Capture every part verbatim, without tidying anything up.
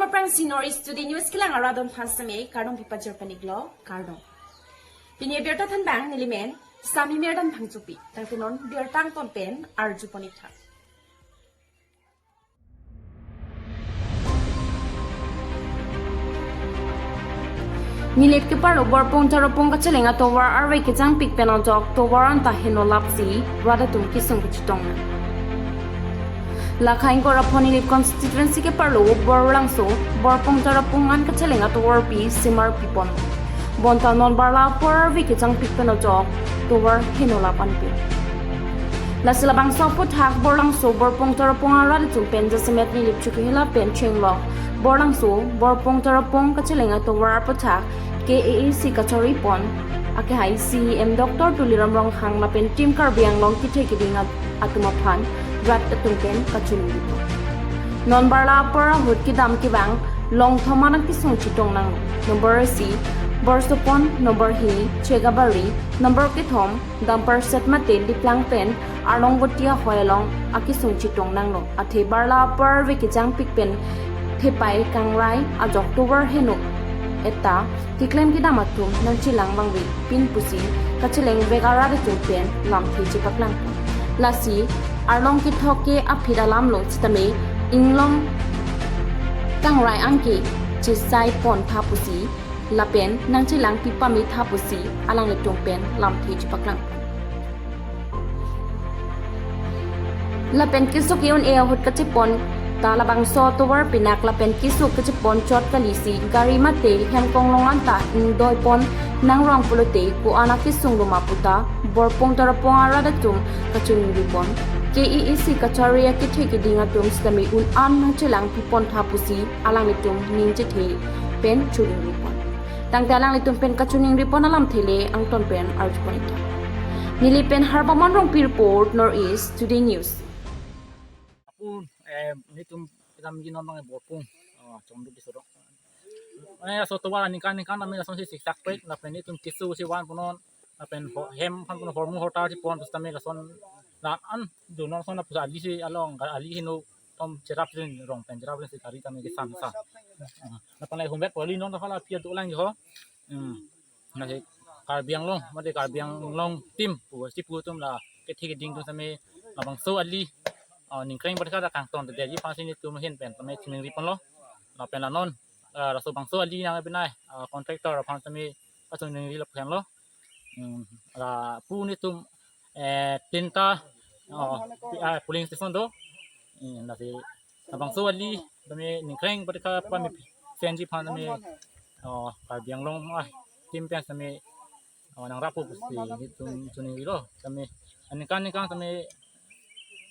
Aphrangsi North East Today News kelang arat aphan seme kardom pipajor panik lo, kardom. Pini abirta thanbang nelimen Sami Merdan Phangchopi. Tangte non birta angton pen arju panik tha. Nilip keparlo Borpung Tarapung kacheleng atovar arve kejangpik pen ajok tovar anta heno lapsi rat atum kesung kachetong. Lakha ingkoi ra pho Nilip constituency keparlo Borlangso Borpung Tarapung an kacheleng atovarpi simar pipon. Bonta non barla apor arve kejangpik pen ajok tovar heno lap anpin. Lasi labangso aphuthak Borlangso Borpung Tarapung arat atum pen jasemet Nilip Chokihola pen chenglok Borlangso Borpung Tarapung kacheleng atovar aphuthak K A A C kachari pon akehai C E M Doctor Tuliram Ronghang lapen Team Karbi Anglong kethe keding at- atum aphan rat atum pen kachiningri pon. Non barla apor ahut kedam kevang longthom an kesung chetong nang. Number isi Borsopon, number hini Chegabari, number kethom Damparset mate Liplang pen Arlongvoti ahoi along akesung chetong nanglo. Athe barla apor arve kejangpik pen thepai kangrai ajok tovar heno eta keklem kedam atum nangchelang vangve pin pusi kacheleng vek arat atum pen lamthe chepaklang pon. Lasi arlong kethok ke aphit alam lo sitame inglong kangrai anke chesai pon tha pusi lapen nangchelang pipame tha pusi alanglitum pen lamthe chepaklang. Lapen kesung ke-un-e ahut kachepon ta labangso tovar pinak lapen kesung kachepon chot kalisi gari mate hem konglong anta ingdoi pon nangrong pulote ko-an akesung lo ma puta Borpung Tarapung arat atum kachiningri pon. K A A C kachari akethe keding atum sitame un-an nangchelang pipon tha pusi alanglitum ning chethe pen chiningri pon. Tangte alanglitum pen kachiningri pon alamthe le angton pen arju pon ik tha. Nilip pen Harbamon Rongpi report, North East Today News. Apun, eh, netum kedam ginon bang Borpung, ah, Chondro Tisso arong. Eh, laso tovar aningkan ningkan kami lasonsi siksak pek, lapen netum keso si van punon, lapen ho-, hem aphan punon hormu hortar si pon, terus kami lason la-an donon son lapuson ali si along, ali heno tom cherap rin rong pen cherap rin si gari kami kesan sa. Ah, lapen la humvek poli non ta hala pia dolang ho. Hmm. Lasi Karbi Anglong, mate Karbi Anglong team pu, si pu atum la kethe keding atum sitame labangso ali, ah, ningkreng berkada kangton tedetji aphansi netum ahin pen sitame chiningri ponlo. Lapen la non, ah, laso bangso ali nangbenai, ah, contractor aphan sitame kachiningri lapu henlo. Hmm, lapu netum, eh, tinta, oh, pi-, ah, polling station do. Hmm, lasi labangso ali sitame ningkreng berkada pame senji aphan sitame, oh, Karbi Anglong, ah, team pen sitame, oh, nangrap pusi netum chiningrilo. Sitame aningkan ningkan sitame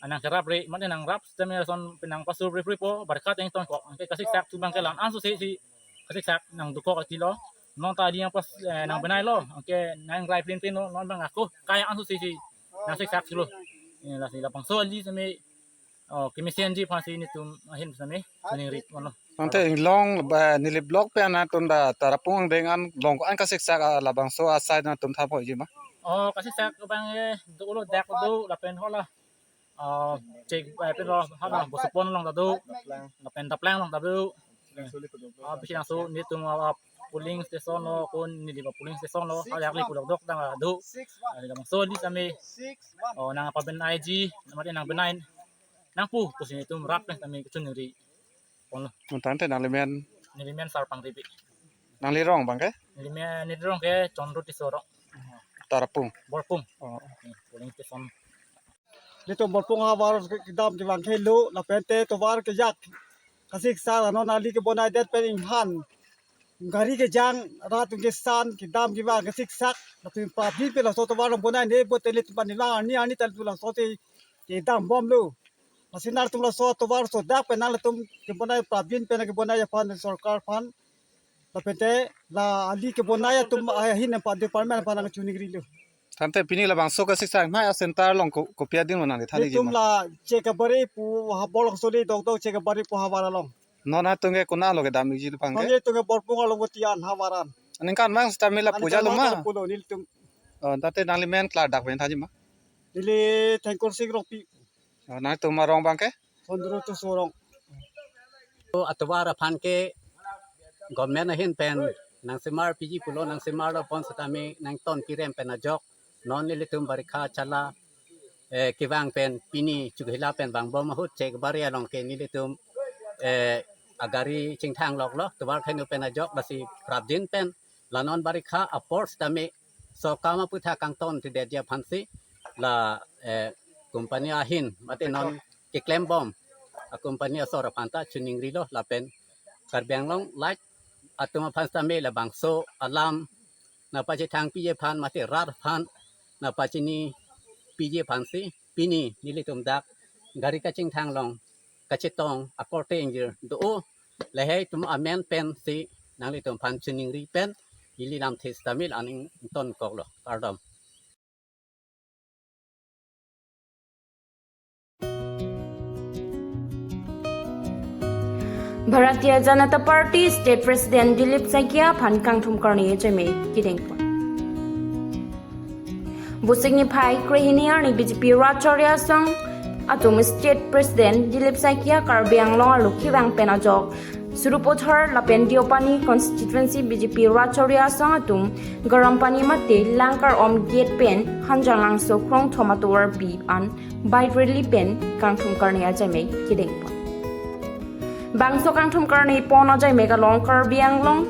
anang kerap re, mate nangrap sitame lason penang pasur pre pre po, berkat yang ton kok. Anke kasiksak tu bang ke la-an susi si kasiksak nangdukok atilo. Non ta ali nangpas, eh, nangbenailo. Anke nangrai plin plin lo, non bang ako kai an susi si nangsiksak silo. Eh, lasi labangso ali sitame, oh, kemesenji aphansi netum ahin sitame chiningri ponlo. Tangte inglong ba Nilip block pen atum ta Tarapung angdeng an long an kasiksak, ah, labangso asai atum tha poiji ma? Oh, kasiksak bang, eh, dolo dak do lapen hala, ah, cek, eh, pen lo, hala Borsopon along ta do, lapen Daplang along ta do. Ah, bisi laso netum, ah, polling station lo, kon Nilip polling station lo, halayak le pulok dok dang do. Ah, labangso ali sitame, oh, nangpabenaiji, mate nangbenai nangpu pusi netum rap pen sitame kachiningri ponlo. Tangte nanglimen? Nelimen Sarpang Ribi. Nanglirong bang ke? Nelimen, nelirong ke Chondro Tisso arong. Tarapung. Borpung. Oh. Hmm, polling station. Netum Borpung ahavar kedam kevang ke lo, lapen te tovar kejak kasiksak, non ali kebonai det pen inghan. Gari kejang, rat atum kesan, kedam kevang kasiksak, lapen prapjin pen laso tovar bonai ne bo tele tum pan nivang arni arni tal tu laso te kedam bomlo. Lasi nangtum laso tovar so dak pen nangtum kebonai prapjin pen kebonai aphan sorkar aphan. Lapen te la ali kebonai atum ahin aphan department aphan nangchiningrilo. Tangte pini labangso kasiksak ma a center along ko, kopi adin ma nangkethanji ma? Netum la Chegabari pu ha Borlangso le dokdok Chegabari pu havar along. Non atum ke konat lo kedamji bang ke? Non netum ke Borpung Arlongvoti an havar an. Aningkan bang sitame la puja lo ma? Aningkan pulo nelitum. Oh, tangte nanglimen klardak pen thanji ma? Neli Thengkur Sing Rongpi. Oh, nangtum arong bang ke? Chondro Tisso arong. Atovar aphan ke government ahin pen nangsemar piji pulo, nangsemar lo pon setame nangton pirem pen ajok non nelitum barikha chala, eh, kevang pen pini Chokihola pen vangbom ahut Chekbari along ke nelitum, eh, agari chingthang loklo tovar kheno pen ajok, lasi prapjin pen la non barikha apor setame so kam aputhak kangtontedetji aphansi la, eh, company ahin mate non keklembom a company asor aphanta choningrilo lapen Karbi Anglong light atum aphan setame labangso alam nangpachethang piji aphan mate rat aphan nangpachini piji aphansi pini nelitum dak gari kachingthang along kachetong akorte ingjir do-o, lahei atum amen pensi nanglitum aphan chiningri pen neli lamthe setame la-an ingtonkoklo, kardom. Bharatiya Janata Party State President Dilip Saikia aphan kangthum karne ajaimek kedengpon. Vosik niphai krehini arni B J P Rat Choriya Asong atum State President Dilip Saikia Karbi Anglong arlo kevang pen ajok Sarupathar lapen Deopani constituency B J P Rat Choriya Asong atum Garampani mate Langkarom gate pen Hanjanglangso krongthom atovarpi an bike rally pen kangthum karne ajaimek kedengpon. Bangso kangthum karne pon ajaimek along Karbi Anglong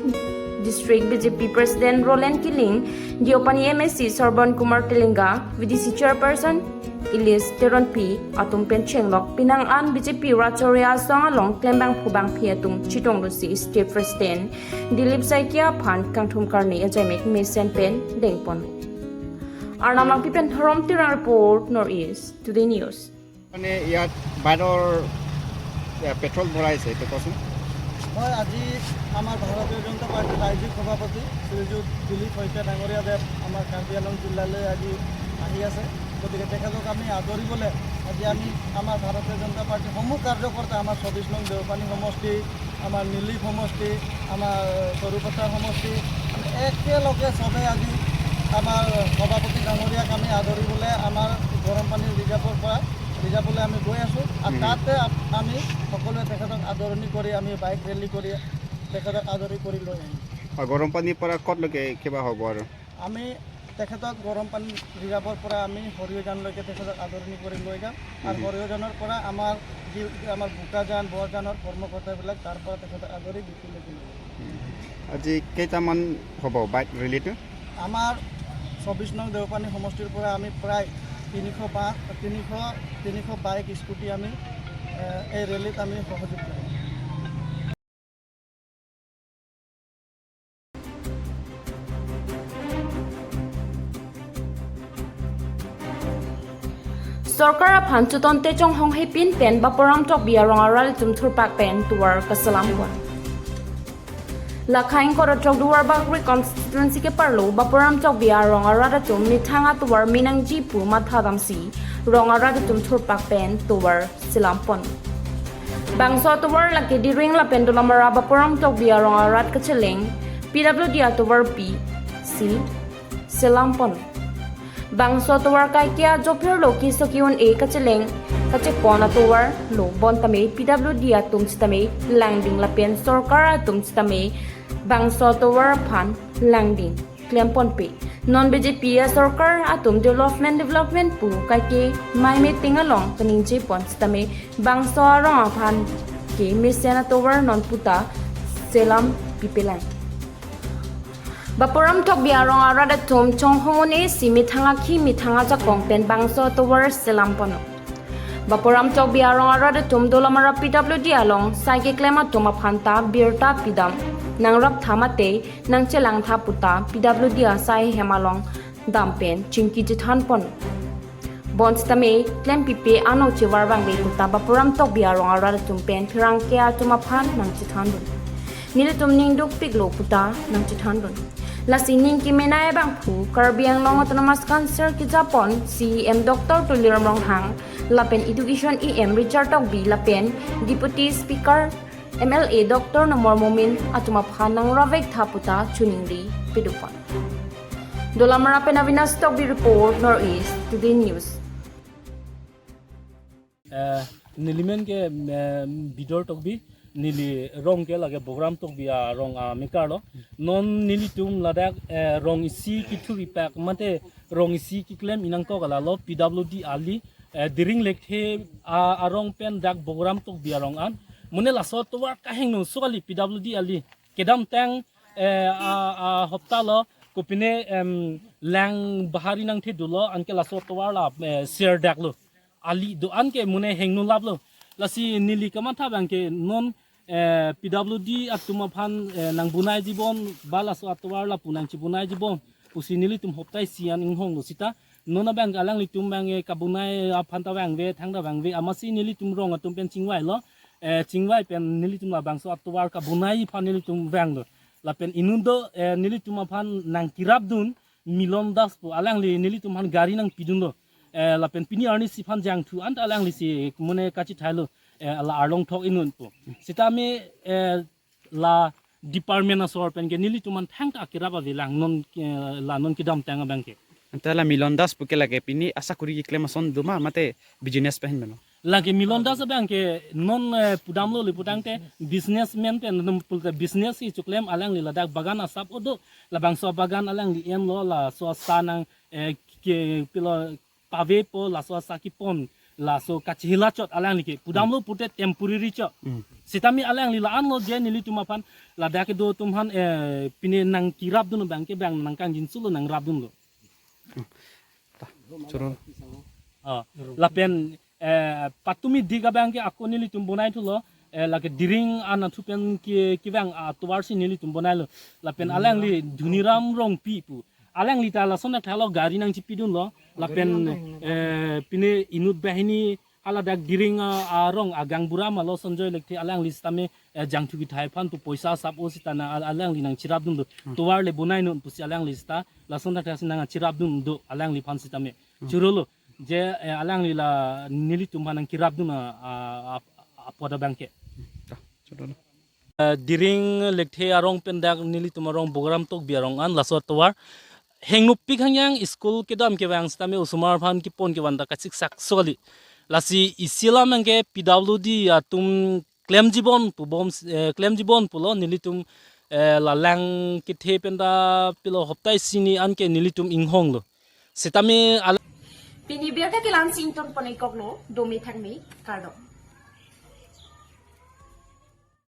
District B J P President Roland Killing, Deopani M A C Sarban Kumar Telinga, V D C Chairperson Ilis Teronpi atum pen chenglok penang an B J P Rat Choriya Asong along klembangphu bangphi atum chetonglosi State President Dilip Saikia aphan kangthum karne ajaimek mesen pen dengpon. Arnam Langpi pen Horom Terang report, North East Today News. মানে ইয়াত বাইকৰ, এ, পেট্ৰল ভৰাইছে, এইটো কচোন। হয়, আজি আমাৰ ভাৰতীয় জনতা পাৰ্টীৰ ৰাজ্যিক সভাপতি শ্ৰীযুত দিলীপ শইকীয়া ডাঙৰীয়া দেৱ আমাৰ কাৰ্বি আংলং জিলালৈ আজি আহি আছে। গতিকে তেখেতক আমি আদৰিবলৈ আজি আমি আমাৰ ভাৰতীয় জনতা পাৰ্টীৰ সমূহ কাৰ্যকৰ্তা, আমাৰ চৌবিশ নং দেওপানী সমষ্টি, আমাৰ নিলি সমষ্টি, আমাৰ সৰুপথাৰ সমষ্টি, আমি একেলগে সবে আজি আমাৰ সভাপতি ডাঙৰীয়াক আমি আদৰিবলৈ আমাৰ গৰম পানী ৰিজাৰ্ভৰ পৰা ৰিজাৰ্ভলৈ আমি গৈ আছোঁ। আৰু উম। তাতে আপ-, আমি সকলোৱে তেখেতক আদৰণি কৰি আমি বাইক ৰেলী কৰি তেখেতক আদৰি কৰি লৈ আহিম। আৰু গৰম পানীৰ পৰা ক'তলৈকে কিবা হ'ব আৰু? আমি তেখেতক গৰম পানী ৰিজাৰ্ভৰ পৰা আমি হৰিজানলৈকে তেখেতক আদৰণি কৰি লৈ যাম। আৰু উম। হৰিজানৰ পৰা আমাৰ যি, আমাৰ বোকাজান, বৰজানৰ কৰ্মকৰ্তাবিলাক তাৰ পৰা তেখেতক আদৰি ডিপুলৈকে লৈ যাম। উম। আজি কেইটামান হ'ব বাইক ৰেলীটো? আমাৰ চৌবিশ নং দেওপানী সমষ্টিৰ পৰা আমি প্ৰায় তিনিশ বা-, তিনিশ, তিনিশ বাইক, স্কুটি আমি, এ, এই ৰেলীত আমি সহযোগ কৰিম। Sorkar aphan chuton te chonghong hepin pen Bapuram Tokbi arong arat atum thurpak pen tovar kaselam pon. Lakhaing Korochok Duarbagori constituency keparlo Bapuram Tokbi arong arat atum methang atovar menangji pu mathadamsi rong arat atum thurpak pen tovar selam pon. Bangso atovar lake Diring lapen Dolamara Bapuram Tokbi arong arat kacheleng P W D atovarpi si selam pon. Bangso atovar kaike ajo phirlo keso ke-un-e kacheleng kachepon atovar lo, bonta me P W D atum sitame langding lapen sorkar atum sitame bangso atovar aphan langding klem ponpe. Non B J P asorkar atum development, development pu kaike mai meeting along kaningje pon sitame bangso arong aphan ke mesen atovar non puta selam pipelang. Bapuram Tokbi arong arat atum chonghong un-e si methang akhi methang ajakong pen bangso atovar selam pono. Bapuram Tokbi arong arat atum Dolamara P W D along sai keklem atum aphanta birta pidam nangrap tha mate nangchelang tha puta P W D asai hem along dam pen chingki chethan pon. Bonsitame klempipe ano chevar vangve puta Bapuram Tokbi arong arat atum pen pherangke atum aphan nangchethandun. Nelitum ningduk piklo puta nangchethandun. Lasi ning kemenei abangphu Karbi Anglong Autonomous Council kejapon C E M Doctor Tuliram Ronghang lapen Education E M Richard Tokbi lapen Deputy Speaker M L A Doctor Numal Momin atum aphan nangravek tha puta choningri pidun pon. Dolamara pen Avinash Tokbi report, North East Today News. Eh, nelimen ke, eh, Bidor Tokbi, neli rong ke lake Bogram Tokbi arong amekar lo. Non nelitum ladak, eh, rong isi kithur ipak mate rong isi keklem inangkok alalo P W D ali, eh, Diring Lekthe a, arong pen dak Bogram Tokbi arong an. Mune laso atovar kahingno so kali P W D ali. Kedamtang, eh, a, a hopta lo kopine, em, lang bahari nangthedulo anke laso atovar la, eh, ser dak lo. Ali do-an ke mune hingno laplo. Lasi neli kamatha abang ke non, eh, P W D atum aphan, eh, nangbonaiji bon, ba laso atovar lapu nangchibonaiji bon pusi nelitum hopta isi an inghonglo seta. Non abang alanglitum abang, eh, kabonai aphan ta vangve, thangta vangve, amatsi nelitum rong atum pen chingvailo. Eh, chingvai pen nelitum labangso atovar kabonai aphan nelitum vanglo. Lapen inut do, eh, nelitum aphan nangkerapdun Milon Das pu, alangli nelitum aphan gari nangpidunlo. Eh, lapen pini arni si aphan jangthu anta alanglisi mune kachithailo, eh, la arlong thok inut pu. Sitame, eh, la department asor pen ke nelitum aphan thangta akerap avelang non, eh, la non kedamtang abang ke. Anta la Milon Das pu ke lake pini asakuri keklem ason do ma mate business pen meno? Lake Milon Das abang ke non, eh, pudamlo le putangte businessman pen non pulote business si choklem, alangli ladak bagan asap o do, labangso bagan alangli enlo, laso asa nang, eh, ke pilo pavepo, laso asa kepon, laso kachihilachot alangli ke pudamlo pute temporary chot. Hmm. Sitame alangli la-anlo je nelitum aphan ladak kedo atum aphan, eh, pine nangkerapdun abang ke bang nangkangjinsulo nangrapdunlo. Ta, choro. Ah, lapen, eh, patumi dik abang ke ako nelitum bonaithulo, eh, lake Diring anatthu pen ke, kevang atovar si nelitum bonailo. Lapen alangli Dhoniram Rongpi pu. Alangli ta lason athalo gari nangchipidunlo. Lapen, eh, pine inut banghini haladak Diring a, arong agang bura malo Sanjoy Lekthe alangli sitame, eh, jangthu kethai aphan pu poisa asap o seta na al-, alangli nangcherapdunlo. Hmm. Tovar le bonainon pusi alangli seta lason athasi nangcherapdun do alangliphan sitame. Hmm. Chorolo. Je, eh, alangli la nelitum aphan nangkerapdun a, a, a, apot abang ke. Ta, chorolo. Eh, Diring Lekthe arong pen dak nelitum arong Bogram Tokbi arong an laso atovar. Hengnopik hangyang school kedam kevang sitame osomar aphan kepon kevan ta kachiksak so kali. Lasi isi alam abang ke P W D atum klemji bon pu bom, eh, klemji bon pulo nelitum, eh, la lang kethe pen ta pilo hopta isi ni anke nelitum inghonglo. Sitame al- Pini birta kelang si ingtonpon-ik koklo, dome thakme, kardom.